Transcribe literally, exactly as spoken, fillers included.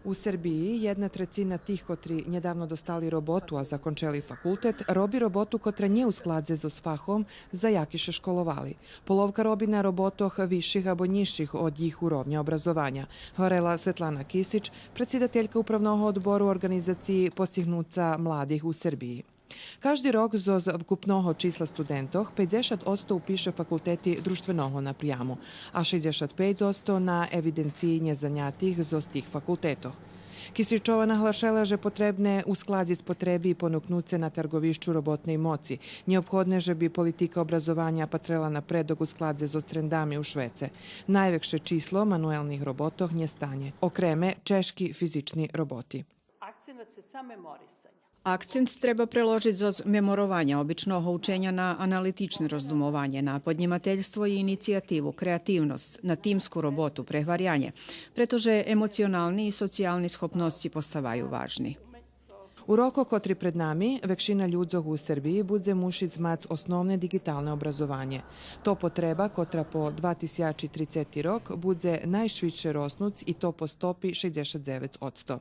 У Сербиї єдна трецина тих котри нєдавно достали роботу, а закончели факултет, роби роботу котра нє у складзе зоз фахом за яки ше школовали. Половка роби на роботох висших або нїзших од їх уровня образованя, гварела Светлана Кисич, предсидателька Управного одбору Орґанизациї постигнуца младих у Сербиї. Кажди рок зоз вкупного числа студентох пейдзешат одсто упише факултети дружтвеного напряму, а шейдзешат пейц одсто на евиденциї нєзанятих зоз тих факултетох. Кисичова наглашела же потребне ускладзиц потреби и понукнуц ше на тарґовищу роботней моци. Нєобходне же би политика образованя патрела напредок у складзе зоз трендами у швеце. Найвекше число мануелних роботох нєстанє, окреме чежки физични роботи. Акцент се са меморисаня. Акцент треба преложиц зоз меморованя, обичного ученя на аналитичне роздумованє, на поднїмательство и инициятиву, креативносц, на тимску роботу, прегварянє, прето же емоционални и социялни схопносци поставаю важни. У рокох котри пред нами, векшина людзох у Сербиї будзе мушиц мац основне диґиталне образованє. То потреба котра по два тисячи трицети рок будзе найшвидше роснуц, и то по стопи шейдзешат дзевец одсто.